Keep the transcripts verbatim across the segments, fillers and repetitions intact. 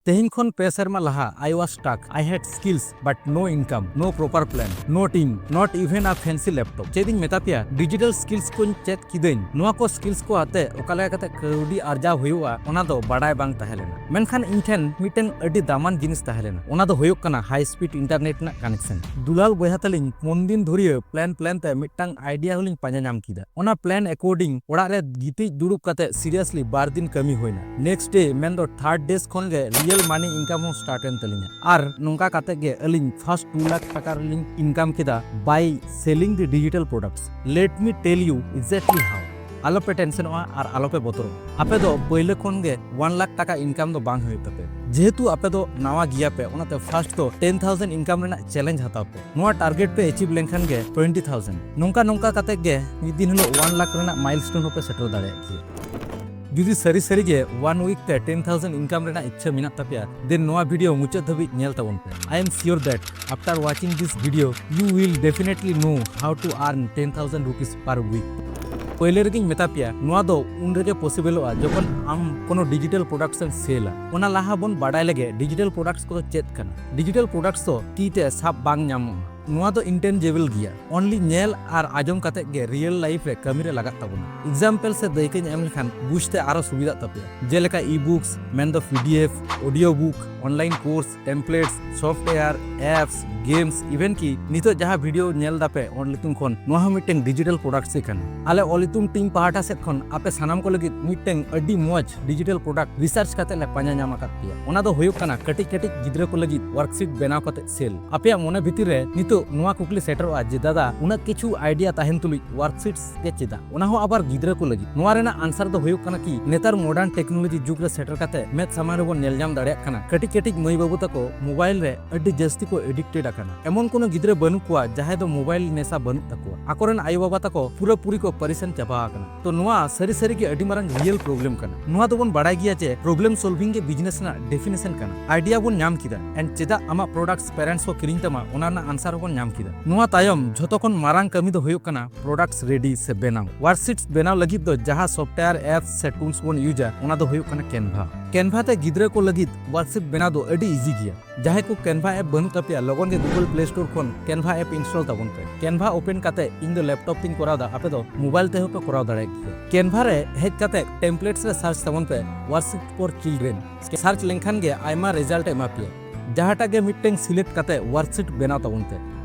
ᱛᱮᱦᱮᱧ ᱠᱷᱚᱱ ᱯᱮ ᱥᱮᱨᱢᱟ ᱞᱟᱦᱟ, I was stuck. I had skills but no income, no proper plan, no team, not even a fancy laptop. ᱪᱮᱫ ᱤᱧ ᱢᱮᱛᱟ ᱯᱮᱭᱟ, ᱰᱤᱡᱤᱴᱟᱞ ᱥᱠᱤᱞᱥ ᱠᱚᱧ ᱪᱮᱫ ᱠᱤᱫᱟᱹᱧ᱾ ᱱᱚᱣᱟ ᱠᱚ ᱥᱠᱤᱞᱥ ᱠᱚ ᱟᱛᱮ ᱚᱠᱟ ᱞᱮᱠᱟ ᱠᱟᱛᱮ ᱠᱟᱹᱣᱰᱤ ᱟᱨᱡᱟᱣ ᱦᱩᱭᱩᱜᱼᱟ, ᱚᱱᱟ ᱫᱚ ᱵᱟᱰᱟᱭ ᱵᱟᱝ ᱛᱟᱦᱮᱸ ᱞᱮᱱᱟ᱾ ᱢᱮᱱᱠᱷᱟᱱ ᱤᱧ ᱴᱷᱮᱱ ᱢᱤᱫᱴᱮᱱ ᱟᱹᱰᱤ ᱫᱟᱢᱟᱱ ᱡᱤᱱᱤᱥ ᱛᱟᱦᱮᱸ ᱞᱮᱱᱟ, ᱚᱱᱟ ᱫᱚ ᱦᱩᱭᱩᱜ ᱠᱟᱱᱟ ᱦᱟᱭ ᱥᱯᱤᱰ ᱤᱱᱴᱟᱨᱱᱮᱴ ᱨᱮᱱᱟᱜ ᱠᱟᱱᱮᱠᱥᱚᱱ᱾ ᱫᱩᱞᱟᱞ ᱵᱚᱭᱦᱟ ᱛᱟᱹᱞᱤᱧ ᱯᱩᱱ ᱫᱤᱱ ᱫᱷᱩᱨᱭᱟᱹ ᱯᱞᱮᱱ ᱯᱞᱮᱱ ᱛᱮ ᱢᱤᱫᱴᱟᱝ ᱟᱭᱰᱤᱭᱟ ᱦᱚᱸᱞᱤᱧ ᱯᱟᱸᱡᱟ ᱧᱟᱢ ᱠᱮᱫᱟ᱾ ᱚᱱᱟ ᱯᱞᱮᱱ ᱮᱠᱚᱨᱰᱤᱝ ᱚᱲᱟᱜ ᱨᱮ ᱜᱤᱛᱤᱡ ᱫᱩᱲᱩᱵ ᱠᱟᱛᱮ ᱥᱤᱨᱤᱭᱟᱥᱞᱤ ᱵᱟᱨ ᱫᱤᱱ ᱠᱟᱹᱢᱤ ᱦᱩᱭᱱᱟ᱾ ᱱᱮᱠᱥᱴ ᱰᱮ ᱢᱮᱱᱫᱚ ᱛᱷᱟᱨᱰ ᱰᱮ ᱠᱷᱚᱱ ᱜᱮ ᱨᱤᱭᱮᱞ ᱢᱟᱱᱤ ᱤᱱᱠᱟᱢ ᱦᱚᱸ ᱥᱴᱟᱨᱴ ᱮᱱ ᱛᱟᱹᱞᱤᱧᱟ᱾ ᱟᱨ ᱱᱚᱝᱠᱟ ᱠᱟᱛᱮ ᱜᱮ ᱟᱹᱞᱤᱧ ᱯᱷᱟᱨᱥᱴ ᱴᱩ ᱞᱟᱠᱷ ᱴᱟᱠᱟ ᱨᱮᱞᱤᱧ ᱤᱱᱠᱟᱢ ᱠᱮᱫᱟ by selling the digital products. Let me tell you exactly how. ᱟᱞᱚᱯᱮ ᱴᱮᱱᱥᱚᱱᱚᱜᱼᱟ ᱟᱨ ᱟᱞᱚᱯᱮ ᱵᱚᱛᱚᱨᱚᱜᱼᱟ᱾ ᱟᱯᱮ ᱫᱚ ᱯᱟᱹᱭᱞᱟᱹ ᱠᱷᱚᱱ ᱜᱮ ᱚᱣᱟᱱ ᱞᱟᱠᱷ ᱴᱟᱠᱟ ᱤᱱᱠᱟᱢ ᱫᱚ ᱵᱟᱝ ᱦᱩᱭᱩᱜ ᱛᱟᱯᱮ᱾ ᱡᱮᱦᱮᱛᱩ ᱟᱯᱮ ᱫᱚ ᱱᱟᱣᱟ ᱜᱮᱭᱟ ᱯᱮ, ᱚᱱᱟᱛᱮ ᱯᱷᱟᱨᱥᱴ ᱫᱚ ᱴᱮᱱ ᱛᱷᱟᱣᱡᱮᱱᱰ ᱤᱱᱠᱟᱢ ᱨᱮᱱᱟᱜ ᱪᱮᱞᱮᱧᱡᱽ ᱦᱟᱛᱟᱣ ᱯᱮ᱾ ᱱᱚᱣᱟ ᱴᱟᱨᱜᱮᱴ ᱯᱮ ᱮᱪᱤᱵᱷ ᱞᱮᱱᱠᱷᱟᱱ ᱜᱮ ᱴᱩᱭᱮᱱᱴᱤ ᱛᱷᱟᱣᱡᱮᱱᱰ, ᱱᱚᱝᱠᱟ ᱱᱚᱝᱠᱟ ᱠᱟᱛᱮ ᱜᱮ ᱢᱤᱫ ᱫᱤᱱ ᱦᱤᱞᱳᱜ ᱚᱣᱟᱱ ᱞᱟᱠᱷ ᱨᱮᱱᱟᱜ ᱢᱟᱭᱤᱞᱥᱴᱳᱱ ᱦᱚᱸᱯᱮ ᱥᱮᱴᱮᱨ ᱫᱟᱲᱮᱭᱟᱜ ᱜᱮᱭᱟ᱾ ᱡᱩᱫᱤ ᱥᱟᱹᱨᱤ ᱥᱟᱹᱨᱤ ᱜᱮ ᱚᱣᱟᱱ ᱣᱤᱠ ᱛᱮ ᱴᱮᱱ ᱛᱷᱟᱣᱡᱮᱱᱰ ᱤᱱᱠᱟᱢ ᱨᱮᱱᱟᱜ ᱤᱪᱪᱷᱟᱹ ᱢᱮᱱᱟᱜ ᱛᱟᱯᱮᱭᱟ, then ᱱᱚᱣᱟ ᱵᱷᱤᱰᱤᱭᱳ ᱢᱩᱪᱟᱹᱫ ᱫᱷᱟᱹᱵᱤᱡ ᱧᱮᱞ ᱛᱟᱵᱚᱱ ᱯᱮ. I am sure that after watching this video, you will definitely know how to earn ten thousand rupees per week. ᱯᱳᱭᱞᱳ ᱨᱮᱜᱮᱧ ᱢᱮᱛᱟ ᱯᱮᱭᱟ, ᱱᱚᱣᱟ ᱫᱚ ᱩᱱ ᱨᱮᱜᱮ ᱯᱚᱥᱤᱵᱚᱞᱚᱜᱼᱟ ᱡᱚᱠᱷᱚᱱ ᱟᱢ ᱠᱳᱱᱳ ᱰᱤᱡᱤᱴᱟᱞ ᱯᱨᱚᱰᱟᱠᱴᱥ ᱮᱢ ᱥᱮᱞᱟ᱾ ᱚᱱᱟ ᱞᱟᱦᱟ ᱵᱚᱱ ᱵᱟᱰᱟᱭ ᱞᱮᱜᱮ ᱰᱤᱡᱤᱴᱟᱞ ᱯᱨᱚᱰᱟᱠᱴᱥ ᱠᱚᱫᱚ ᱪᱮᱫ ᱠᱟᱱᱟ᱾ ᱰᱤᱡᱤᱴᱟᱞ ᱯᱨᱚᱰᱟᱠᱴᱥ ᱫᱚ ᱛᱤ ᱛᱮ ᱥᱟᱵ ᱵᱟᱝ ᱧᱟᱢᱚᱜᱼᱟ᱾ ᱱᱚᱣᱟ ᱫᱚ ᱤᱱᱴᱮᱱᱡᱤᱵᱚᱞ ᱜᱮᱭᱟ, ᱚᱱᱞᱤ ᱧᱮᱞ ᱟᱨ ᱟᱸᱡᱚᱢ ᱠᱟᱛᱮ ᱜᱮ ᱨᱤᱭᱮᱞ ᱞᱟᱭᱤᱯᱷ ᱨᱮ ᱠᱟᱹᱢᱤ ᱨᱮ ᱞᱟᱜᱟᱜ ᱛᱟᱵᱚᱱᱟ᱾ ᱮᱠᱡᱟᱢᱯᱮᱞ ᱥᱮ ᱫᱟᱹᱭᱠᱟᱹᱧ ᱮᱢ ᱞᱮᱠᱷᱟᱱ ᱵᱩᱡᱽᱛᱮ ᱟᱨᱚ ᱥᱩᱵᱤᱫᱷᱟᱜ ᱛᱟᱯᱮᱭᱟ, ᱡᱮᱞᱮᱠᱟ ᱤ ᱵᱩᱠᱥ, ᱢᱮᱱᱫᱚ P D F, audio book, online course, templates, software, apps, games, ᱤᱵᱷᱮᱱ ᱠᱤ ᱱᱤᱛᱚᱜ ᱡᱟᱦᱟᱸ ᱵᱷᱤᱰᱤᱭᱳ ᱧᱮᱞ ᱫᱟᱯᱮ ᱚᱞᱤᱛᱩᱢ ᱠᱷᱚᱱ, ᱱᱚᱣᱟ ᱦᱚᱸ ᱢᱤᱫᱴᱮᱱ ᱰᱤᱡᱤᱴᱟᱞ ᱯᱨᱚᱰᱟᱠᱴᱥ ᱜᱮ ᱠᱟᱱᱟ᱾ ᱟᱞᱮ ᱚᱞᱤᱛᱩᱢ ᱴᱤᱢ ᱯᱟᱦᱴᱟ ᱥᱮᱫ ᱠᱷᱚᱱ ᱟᱯᱮ ᱥᱟᱱᱟᱢ ᱠᱚ ᱞᱟᱹᱜᱤᱫ ᱢᱤᱫᱴᱮᱱ ᱟᱹᱰᱤ ᱢᱚᱡᱽ ᱰᱤᱡᱤᱴᱟᱞ ᱯᱨᱚᱰᱟᱠᱴ ᱨᱤᱥᱟᱨᱪ ᱠᱟᱛᱮ ᱞᱮ ᱯᱟᱸᱡᱟ ᱧᱟᱢ ᱟᱠᱟᱫ ᱯᱮᱭᱟ᱾ ᱚᱱᱟ ᱫᱚ ᱦᱩᱭᱩᱜ ᱠᱟᱱᱟ ᱠᱟᱹᱴᱤᱡ ᱠᱟᱹᱴᱤᱡ ᱜᱤᱫᱽᱨᱟᱹ ᱠᱚ ᱞᱟᱹᱜᱤᱫ ᱣᱟᱨᱠᱥᱤᱴ ᱵᱮᱱᱟᱣ ᱠᱟᱛᱮ ᱥᱮᱞ᱾ ᱟᱯᱮᱭᱟᱜ ᱢᱚᱱᱮ ᱵᱷᱤᱛᱤᱨ ᱨᱮ ᱱᱤᱛᱚᱜ ᱱᱚᱣᱟ ᱠᱩᱠᱞᱤ ᱥᱮᱴᱮᱨᱚᱜᱼᱟ ᱡᱮ, "ᱫᱟᱫᱟ, ᱩᱱᱟᱹᱜ ᱠᱤᱪᱷᱩ ᱟᱭᱰᱤᱭᱟ ᱛᱟᱦᱮᱱ ᱛᱩᱞᱩᱡ ᱣᱟᱨᱠᱥᱤᱴᱥ ᱜᱮ ᱪᱮᱫᱟᱜ? ᱚᱱᱟ ᱦᱚᱸ ᱟᱵᱟᱨ ᱜᱤᱫᱽᱨᱟᱹ ᱠᱚ ᱞᱟᱹᱜᱤᱫ?" ᱱᱚᱣᱟ ᱨᱮᱱᱟᱜ ᱟᱱᱥᱟᱨ ᱫᱚ ᱦᱩᱭᱩᱜ ᱠᱟᱱᱟ ᱠᱤ ᱱᱮᱛᱟᱨ ᱢᱚᱰᱟᱨᱱ ᱴᱮᱠᱱᱳᱞᱚᱡᱤ ᱡᱩᱜᱽ ᱨᱮ ᱥᱮᱴᱮᱨ ᱠᱟᱛᱮ ᱢᱮᱫ ᱥᱟᱢᱟᱝ ᱨᱮᱵᱚᱱ ᱧᱮᱞ ᱧᱟᱢ ᱫᱟᱲᱮᱭᱟᱜ ᱠᱟᱱᱟ ᱠᱟᱹᱴᱤᱡ ᱠᱟᱹᱴᱤᱡ ᱢᱟᱹᱭ ᱵᱟᱹᱵᱩ ᱛᱟᱠᱚ ᱢᱳᱵᱟᱭᱤᱞ ᱨᱮ ᱟᱹᱰᱤ ᱡᱟᱹᱥᱛᱤ ᱠᱚ ᱮᱰᱤᱠᱴᱮᱰ ᱟᱠᱟᱱᱟ᱾ ᱮᱢᱚᱱ ᱠᱳᱱᱳ ᱜᱤᱫᱽᱨᱟᱹ ᱵᱟᱹᱱᱩᱜ ᱠᱚᱣᱟ ᱡᱟᱦᱟᱸᱭ ᱫᱚ ᱢᱳᱵᱟᱭᱤᱞ ᱱᱮᱥᱟ ᱵᱟᱹᱱᱩᱜ ᱛᱟᱠᱚᱣᱟ᱾ ᱟᱠᱚᱨᱮᱱ ᱟᱭᱳ ᱵᱟᱵᱟ ᱛᱟᱠᱚ ᱯᱩᱨᱟᱹᱯᱩᱨᱤ ᱠᱚ ᱯᱟᱨᱤᱥᱟᱱ ᱪᱟᱵᱟ ᱟᱠᱟᱱᱟ᱾ ᱛᱚ ᱱᱚᱣᱟ ᱥᱟᱹᱨᱤ ᱥᱟᱹᱨᱤ ᱜᱮ ᱟᱹᱰᱤ ᱢᱟᱨᱟᱝ ᱨᱤᱭᱮᱞ ᱯᱨᱚᱵᱞᱮᱢ ᱠᱟᱱᱟ᱾ ᱱᱚᱣᱟ ᱫᱚᱵᱚᱱ ᱵᱟᱲᱟᱭ ᱜᱮᱭᱟ ᱡᱮ ᱯᱨᱚᱵᱞᱮᱢ ᱥᱚᱞᱵᱷᱤᱝ ᱜᱮ ᱵᱤᱡᱽᱱᱮᱥ ᱨᱮᱱᱟᱜ ᱰᱮᱯᱷᱤᱱᱮᱥᱚᱱ ᱠᱟᱱᱟ᱾ ᱟᱭᱰᱤᱭᱟ ᱵᱚᱱ ᱧᱟᱢ ᱠᱮᱫᱟ, ᱮᱱᱰ ᱪᱮᱫᱟᱜ ᱟᱢᱟᱜ ᱯᱨᱚᱰᱟᱠᱴᱥ ᱯᱮᱨᱮᱱᱴᱥ ᱠᱚ ᱠᱤᱨᱤᱧ ᱛᱟᱢᱟ, ᱚᱱᱟ ᱨᱮᱱᱟᱜ ᱟᱱᱥᱟᱨ ᱵᱚᱱ ᱧᱟᱢ ᱠᱮᱫᱟ᱾ ᱱᱚᱣᱟ ᱛᱟᱭᱚᱢ ᱡᱷᱚᱛᱚ ᱠᱷᱚᱱ ᱢᱟᱨᱟᱝ ᱠᱟᱹᱢᱤ ᱫᱚ ᱦᱩᱭᱩᱜ ᱠᱟᱱᱟ products ready ᱥᱮ ᱵᱮᱱᱟᱣ᱾ Worksheets ᱵᱮᱱᱟᱣ ᱞᱟᱹᱜᱤᱫ ᱫᱚ ᱡᱟᱦᱟᱸ software, apps ᱥᱮ tools ᱵᱚᱱ ᱤᱭᱩᱡᱟ, ᱚᱱᱟ ᱫᱚ ᱦᱩᱭᱩᱜ ᱠᱟᱱᱟ Canva᱾ Canva ᱛᱮ ᱜᱤᱫᱽᱨᱟᱹ ᱠᱚ ᱞᱟᱹᱜᱤᱫ worksheet ᱵᱮᱱᱟᱣ ᱫᱚ ᱟᱹᱰᱤ ᱤᱡᱤ ᱜᱮᱭᱟ᱾ ᱡᱟᱦᱟᱸᱭ ᱠᱚ Canva app ᱵᱟᱹᱱᱩᱜ ᱛᱟᱯᱮᱭᱟ, ᱞᱚᱜᱚᱱ ᱜᱮ Google Play Store ᱠᱷᱚᱱ Canva app install ᱛᱟᱵᱚᱱ ᱯᱮ᱾ Canva open ᱠᱟᱛᱮ ᱤᱧ ᱫᱚ laptop ᱛᱤᱧ ᱠᱚᱨᱟᱣ ᱫᱟ, ᱟᱯᱮ ᱫᱚ mobile ᱛᱮᱦᱚᱸ ᱯᱮ ᱠᱚᱨᱟᱣ ᱫᱟᱲᱮᱭᱟᱜ ᱜᱮᱭᱟ᱾ Canva ᱨᱮ ᱦᱮᱡ ᱠᱟᱛᱮ templates ᱨᱮ search ᱛᱟᱵᱚᱱ ᱯᱮ, worksheet for children᱾ Search ᱞᱮᱱᱠᱷᱟᱱ ᱜᱮ ᱟᱭᱢᱟ result ᱮ ᱮᱢᱟ ᱯᱮᱭᱟ᱾ ᱡᱟᱦᱟᱸᱴᱟᱜ ᱜᱮ ᱢᱤᱫᱴᱮᱱ select ᱠᱟᱛᱮ worksheet ᱵᱮᱱᱟᱣ ᱛᱟᱵᱚᱱ ᱯᱮ᱾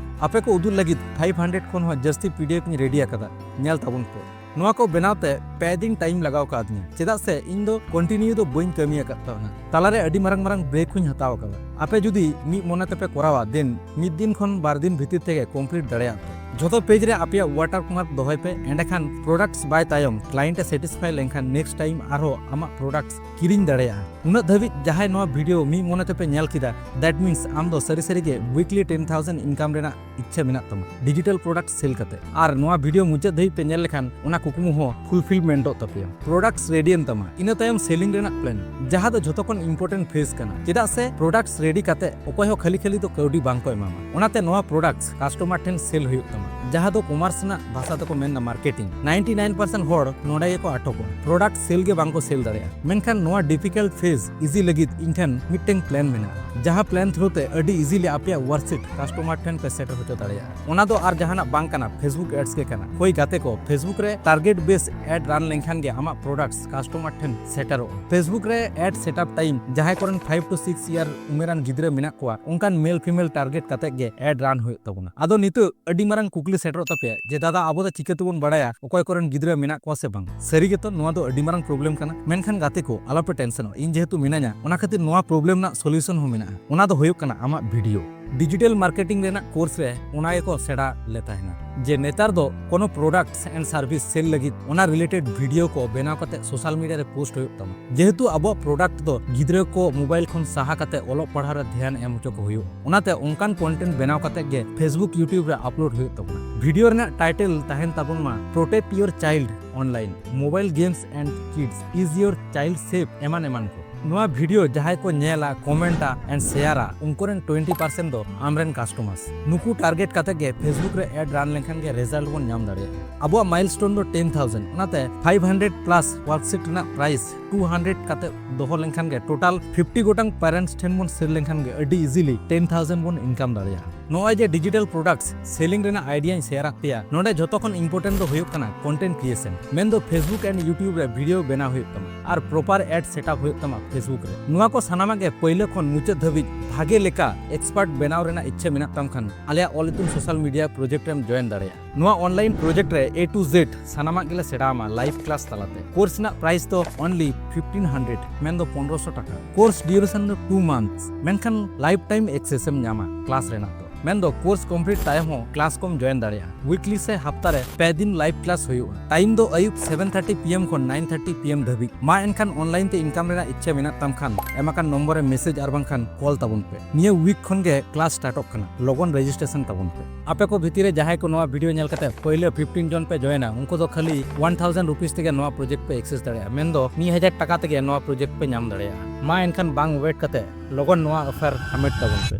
ᱟᱯᱮ ᱠᱚ ᱩᱫᱩᱜ ᱞᱟᱹᱜᱤᱫ five hundred ᱠᱷᱚᱱ ᱦᱚᱸ ᱡᱟᱹᱥᱛᱤ P D F ᱤᱧ ready ᱟᱠᱟᱫᱟ, ᱧᱮᱞ ᱛᱟᱵᱚᱱ ᱯᱮ᱾ ᱱᱚᱣᱟ ᱠᱚ ᱵᱮᱱᱟᱣ ᱛᱮ ᱯᱮ ᱫᱤᱱ time ᱞᱟᱜᱟᱣ ᱠᱟᱣᱫᱤᱧᱟ, ᱪᱮᱫᱟᱜ ᱥᱮ ᱤᱧ ᱫᱚ continue ᱫᱚ ᱵᱟᱹᱧ ᱠᱟᱹᱢᱤ ᱟᱠᱟᱫ ᱛᱟᱦᱮᱱᱟ᱾ ᱛᱟᱞᱟᱨᱮ ᱟᱹᱰᱤ ᱢᱟᱨᱟᱝ ᱢᱟᱨᱟᱝ break ᱦᱚᱸᱧ ᱦᱟᱛᱟᱣ ᱟᱠᱟᱫᱟ᱾ ᱟᱯᱮ ᱡᱩᱫᱤ ᱢᱤᱫ ᱢᱚᱱᱮ ᱛᱮᱯᱮ ᱠᱚᱨᱟᱣᱟ, then ᱢᱤᱫ ᱫᱤᱱ ᱠᱷᱚᱱ ᱵᱟᱨ ᱫᱤᱱ ᱵᱷᱤᱛᱤᱨ ᱛᱮᱜᱮ complete ᱫᱟᱲᱮᱭᱟᱜ ᱯᱮ᱾ ᱡᱷᱚᱛᱚ page ᱨᱮ ᱟᱯᱮᱭᱟᱜ watermark ᱫᱚᱦᱚᱭ ᱯᱮ, ᱮᱸᱰᱮᱠᱷᱟᱱ products buy ᱛᱟᱭᱚᱢ client ᱮ satisfy ᱞᱮᱱᱠᱷᱟᱱ next time ᱟᱨᱦᱚᱸ ᱟᱢᱟᱜ products ᱠᱤᱨᱤᱧ ᱫᱟᱲᱮᱭᱟᱜᱼᱟ᱾ ᱩᱱᱟᱹᱜ ᱫᱷᱟᱹᱵᱤᱡ ᱡᱟᱦᱟᱸᱭ ᱱᱚᱣᱟ video ᱢᱤᱫ ᱢᱚᱱᱮ ᱛᱮᱯᱮ ᱧᱮᱞ ᱠᱮᱫᱟ, that means ᱟᱢ ᱫᱚ ᱥᱟᱹᱨᱤ ᱥᱟᱹᱨᱤ ᱜᱮ weekly ten thousand income ᱨᱮᱱᱟᱜ ᱤᱪᱪᱷᱟᱹ ᱢᱮᱱᱟᱜ ᱛᱟᱢᱟ digital product sell ᱠᱟᱛᱮ᱾ ᱟᱨ ᱱᱚᱣᱟ video ᱢᱩᱪᱟᱹᱫ ᱫᱷᱟᱹᱵᱤᱡ ᱯᱮ ᱧᱮᱞ ᱞᱮᱠᱷᱟᱱ ᱚᱱᱟ ᱠᱩᱠᱢᱩ ᱦᱚᱸ fulfillment ᱚᱜ ᱛᱟᱯᱮᱭᱟ᱾ Products ready ᱮᱱ ᱛᱟᱢᱟ, ᱤᱱᱟᱹ ᱛᱟᱭᱚᱢ selling ᱨᱮᱱᱟᱜ plan, ᱡᱟᱦᱟᱸ ᱫᱚ ᱡᱷᱚᱛᱚ ᱠᱷᱚᱱ important phase ᱠᱟᱱᱟ, ᱪᱮᱫᱟᱜ ᱥᱮ products ready ᱠᱟᱛᱮ ᱚᱠᱚᱭ ᱦᱚᱸ ᱠᱷᱟᱹᱞᱤ ᱠᱷᱟᱹᱞᱤ ᱫᱚ ᱠᱟᱹᱣᱰᱤ ᱵᱟᱝ ᱠᱚ ᱮᱢᱟᱢᱟ᱾ ᱚᱱᱟᱛᱮ ᱱᱚᱣᱟ products customer ᱴᱷᱮᱱ sell ᱦᱩᱭᱩᱜ ᱛᱟᱢᱟ, ᱡᱟᱦᱟᱸ ᱫᱚ commerce ᱨᱮᱱᱟᱜ ᱵᱷᱟᱥᱟ ᱛᱮᱠᱚ ᱢᱮᱱᱫᱟ marketing᱾ Ninety nine percent ᱦᱚᱲ ᱱᱚᱰᱮ ᱜᱮᱠᱚ ᱟᱴᱚᱠᱚᱜᱼᱟ, product sell ᱜᱮ ᱵᱟᱝ ᱠᱚ sell ᱫᱟᱲᱮᱭᱟᱜᱼᱟ᱾ ᱢᱮᱱᱠᱷᱟᱱ ᱱᱚᱣᱟ difficult phase easy ᱞᱟᱹᱜᱤᱫ ᱤᱧ ᱴᱷᱮᱱ ᱢᱤᱫᱴᱮᱱ plan ᱢᱮᱱᱟᱜᱼᱟ, ᱡᱟᱦᱟᱸ plan through ᱛᱮ ᱟᱹᱰᱤ easily ᱟᱯᱮᱭᱟᱜ worksheet customer ᱴᱷᱮᱱ ᱯᱮ ᱥᱮᱴᱮᱨ ᱦᱚᱪᱚ ᱫᱟᱲᱮᱭᱟᱜᱼᱟ᱾ ᱚᱱᱟ ᱫᱚ ᱟᱨ ᱡᱟᱦᱟᱱᱟᱜ ᱵᱟᱝ ᱠᱟᱱᱟ, Facebook ads ᱜᱮ ᱠᱟᱱᱟ᱾ ᱦᱳᱭ ᱜᱟᱛᱮ ᱠᱚ, Facebook ᱨᱮ target based ad run ᱞᱮᱱᱠᱷᱟᱱ ᱜᱮ ᱟᱢᱟᱜ products customer ᱴᱷᱮᱱ ᱥᱮᱴᱮᱨᱚᱜᱼᱟ᱾ Facebook ᱨᱮ ad setup time ᱡᱟᱦᱟᱸᱭ ᱠᱚᱨᱮᱱ five to six year ᱩᱢᱮᱨᱟᱱ ᱜᱤᱫᱽᱨᱟᱹ ᱢᱮᱱᱟᱜ ᱠᱚᱣᱟ, ᱚᱱᱠᱟᱱ male female target ᱠᱟᱛᱮ ᱜᱮ ad run ᱦᱩᱭᱩᱜ ᱛᱟᱵᱚᱱᱟ᱾ ᱟᱫᱚ ᱱᱤᱛᱚᱜ ᱟᱹᱰᱤ ᱢᱟᱨᱟᱝ ᱠᱩᱠᱞᱤ ᱥᱮᱴᱮᱨᱚᱜ ᱛᱟᱯᱮᱭᱟ ᱡᱮ, "ᱫᱟᱫᱟ, ᱟᱵᱚ ᱫᱚ ᱪᱤᱠᱟᱹ ᱛᱮᱵᱚᱱ ᱵᱟᱲᱟᱭᱟ ᱚᱠᱚᱭ ᱠᱚᱨᱮᱱ ᱜᱤᱫᱽᱨᱟᱹ ᱢᱮᱱᱟᱜ ᱠᱚᱣᱟ ᱥᱮ ᱵᱟᱝ?" ᱥᱟᱹᱨᱤ ᱜᱮᱛᱚ, ᱱᱚᱣᱟ ᱫᱚ ᱟᱹᱰᱤ ᱢᱟᱨᱟᱝ problem ᱠᱟᱱᱟ᱾ ᱢᱮᱱᱠᱷᱟᱱ ᱜᱟᱛᱮ ᱠᱚ, ᱟᱞᱚᱯᱮ tension ᱚᱜ, ᱤᱧ ᱡᱮᱦᱮᱛᱩ ᱢᱤᱱᱟᱹᱧᱟ, ᱚᱱᱟ ᱠᱷᱟᱹᱛᱤᱨ ᱱᱚᱣᱟ problem ᱨᱮᱱᱟᱜ solution ᱦᱚᱸ ᱢᱮᱱᱟᱜᱼᱟ᱾ ᱚᱱᱟ ᱫᱚ ᱦᱩᱭᱩᱜ ᱠᱟᱱᱟ ᱟᱢᱟᱜ video᱾ Digital marketing ᱨᱮᱱᱟᱜ course ᱨᱮ ᱚᱱᱟ ᱜᱮᱠᱚ ᱥᱮᱬᱟ ᱞᱮ ᱛᱟᱦᱮᱱᱟ ᱡᱮ ᱱᱮᱛᱟᱨ ᱫᱚ ᱠᱳᱱᱳ products and service sell ᱞᱟᱹᱜᱤᱫ ᱚᱱᱟ related video ᱠᱚ ᱵᱮᱱᱟᱣ ᱠᱟᱛᱮ social media ᱨᱮ post ᱦᱩᱭᱩᱜ ᱛᱟᱢᱟ᱾ ᱡᱮᱦᱮᱛᱩ ᱟᱵᱚᱣᱟᱜ product ᱫᱚ ᱜᱤᱫᱽᱨᱟᱹ ᱠᱚ mobile ᱠᱷᱚᱱ ᱥᱟᱦᱟ ᱠᱟᱛᱮ ᱚᱞᱚᱜ ᱯᱟᱲᱦᱟᱣ ᱨᱮ ᱫᱷᱮᱭᱟᱱ ᱮᱢ ᱦᱚᱪᱚ ᱠᱚ ᱦᱩᱭᱩᱜᱼᱟ, ᱚᱱᱟᱛᱮ ᱚᱱᱠᱟᱱ content ᱵᱮᱱᱟᱣ ᱠᱟᱛᱮ ᱜᱮ Facebook, YouTube ᱨᱮ upload ᱦᱩᱭᱩᱜ ᱛᱟᱵᱚᱱᱟ᱾ Video ᱨᱮᱱᱟᱜ title ᱛᱟᱦᱮᱱ ᱛᱟᱵᱚᱱ ᱢᱟ Protect Your Child Online, Mobile Games and Kids, Is Your Child Safe? ᱮᱢᱟᱱ ᱮᱢᱟᱱ ᱠᱚ᱾ ᱱᱚᱣᱟ video ᱡᱟᱦᱟᱸᱭ ᱠᱚ ᱧᱮᱞᱟ, ᱠᱚᱢᱮᱱᱴᱟ and ᱥᱮᱭᱟᱨᱟ, ᱩᱱᱠᱩ ᱨᱮᱱ twenty percent ᱫᱚ ᱟᱢᱨᱮᱱ customers᱾ ᱱᱩᱠᱩ target ᱠᱟᱛᱮ ᱜᱮ Facebook ᱨᱮ ad run ᱞᱮᱱᱠᱷᱟᱱ ᱜᱮ result ᱵᱚᱱ ᱧᱟᱢ ᱫᱟᱲᱮᱭᱟᱜᱼᱟ᱾ ᱟᱵᱚᱣᱟᱜ milestone ᱫᱚ ten thousand, ᱚᱱᱟᱛᱮ five hundred plus worksheet ᱨᱮᱱᱟᱜ price two hundred ᱠᱟᱛᱮ ᱫᱚᱦᱚ ᱞᱮᱱᱠᱷᱟᱱ ᱜᱮ, total fifty ᱜᱚᱴᱟᱝ parents ᱴᱷᱮᱱ ᱵᱚᱱ sell ᱞᱮᱱᱠᱷᱟᱱ ᱜᱮ ᱟᱹᱰᱤ easily ten thousand ᱵᱚᱱ income ᱫᱟᱲᱮᱭᱟᱜᱼᱟ᱾ ᱱᱚᱜᱼᱚᱭ ᱡᱮ digital products selling ᱨᱮᱱᱟᱜ idea ᱧ ᱥᱮᱭᱟᱨᱟᱜ ᱯᱮᱭᱟ, ᱱᱚᱰᱮ ᱡᱷᱚᱛᱚ ᱠᱷᱚᱱ important ᱫᱚ ᱦᱩᱭᱩᱜ ᱠᱟᱱᱟ content creation, ᱢᱮᱱᱫᱚ Facebook and YouTube ᱨᱮ video ᱵᱮᱱᱟᱣ ᱦᱩᱭᱩᱜ ᱛᱟᱢᱟ ᱟᱨ proper ad setup ᱦᱩᱭᱩᱜ ᱛᱟᱢᱟ Facebook ᱨᱮ᱾ ᱱᱚᱣᱟ ᱠᱚ ᱥᱟᱱᱟᱢᱟᱜ ᱜᱮ ᱯᱟᱹᱭᱞᱟᱹ ᱠᱷᱚᱱ ᱢᱩᱪᱟᱹᱫ ᱫᱷᱟᱹᱵᱤᱡ ᱵᱷᱟᱜᱮ ᱞᱮᱠᱟ expert ᱵᱮᱱᱟᱣ ᱨᱮᱱᱟᱜ ᱤᱪᱪᱷᱟᱹ ᱢᱮᱱᱟᱜ ᱛᱟᱢ ᱠᱷᱟᱱ, ᱟᱞᱮᱭᱟᱜ All Itun's Social Media project ᱨᱮᱢ join ᱫᱟᱲᱮᱭᱟᱜᱼᱟ᱾ ᱱᱚᱣᱟ online project ᱨᱮ A to Z ᱥᱟᱱᱟᱢᱟᱜ ᱜᱮᱞᱮ ᱥᱮᱬᱟ ᱟᱢᱟ live class ᱛᱟᱞᱟᱛᱮ᱾ Course ᱨᱮᱱᱟᱜ price ᱫᱚ only fifteen hundred, ᱢᱮᱱᱫᱚ ᱯᱚᱱᱨᱚᱥᱚ ᱴᱟᱠᱟ᱾ Course duration ᱫᱚ two months, ᱢᱮᱱᱠᱷᱟᱱ lifetime access ᱮᱢ ᱧᱟᱢᱟ class ᱨᱮᱱᱟᱜ ᱫᱚ᱾ ᱢᱮᱱᱫᱚ course complete ᱛᱟᱭᱚᱢ ᱦᱚᱸ class ᱠᱚᱢ join ᱫᱟᱲᱮᱭᱟᱜᱼᱟ᱾ Weekly ᱥᱮ ᱦᱟᱯᱛᱟ ᱨᱮ ᱯᱮ ᱫᱤᱱ live class ᱦᱩᱭᱩᱜᱼᱟ᱾ Time ᱫᱚ ᱟᱹᱭᱩᱵ seven thirty P M ᱠᱷᱚᱱ nine thirty P M ᱫᱷᱟᱹᱵᱤᱡ᱾ ᱢᱟ ᱮᱱᱠᱷᱟᱱ online ᱛᱮ income ᱨᱮᱱᱟᱜ ᱤᱪᱪᱷᱟᱹ ᱢᱮᱱᱟᱜ ᱛᱟᱢ ᱠᱷᱟᱱ, ᱮᱢ ᱟᱠᱟᱱ ᱱᱚᱢᱵᱚᱨ ᱨᱮ message ᱟᱨ ᱵᱟᱝᱠᱷᱟᱱ call ᱛᱟᱵᱚᱱ ᱯᱮ᱾ ᱱᱤᱭᱟᱹ week ᱠᱷᱚᱱ ᱜᱮ class startᱚᱜ ᱠᱟᱱᱟ, ᱞᱚᱜᱚᱱ registration ᱛᱟᱵᱚᱱ ᱯᱮ᱾ ᱟᱯᱮ ᱠᱚ ᱵᱷᱤᱛᱤᱨ ᱨᱮ ᱡᱟᱦᱟᱸᱭ ᱠᱚ ᱱᱚᱣᱟ video ᱧᱮᱞ ᱠᱟᱛᱮ ᱯᱳᱭᱞᱳ fifteen ᱡᱚᱱ ᱯᱮ joinᱟ, ᱩᱱᱠᱩ ᱫᱚ ᱠᱷᱟᱹᱞᱤ one thousand rupees ᱛᱮᱜᱮ ᱱᱚᱣᱟ project ᱯᱮ access ᱫᱟᱲᱮᱭᱟᱜᱼᱟ, ᱢᱮᱱᱫᱚ ᱢᱤᱫ ᱦᱟᱡᱟᱨ ᱴᱟᱠᱟ ᱛᱮᱜᱮ ᱱᱚᱣᱟ project ᱯᱮ ᱧᱟᱢ ᱫᱟᱲᱮᱭᱟᱜᱼᱟ᱾ ᱢᱟ ᱮᱱᱠᱷᱟᱱ ᱵᱟᱝ wait ᱠᱟᱛᱮ ᱞᱚᱜᱚᱱ ᱱᱚᱣᱟ offer ᱦᱟᱢᱮᱴ ᱛᱟᱵᱚᱱ ᱯᱮ᱾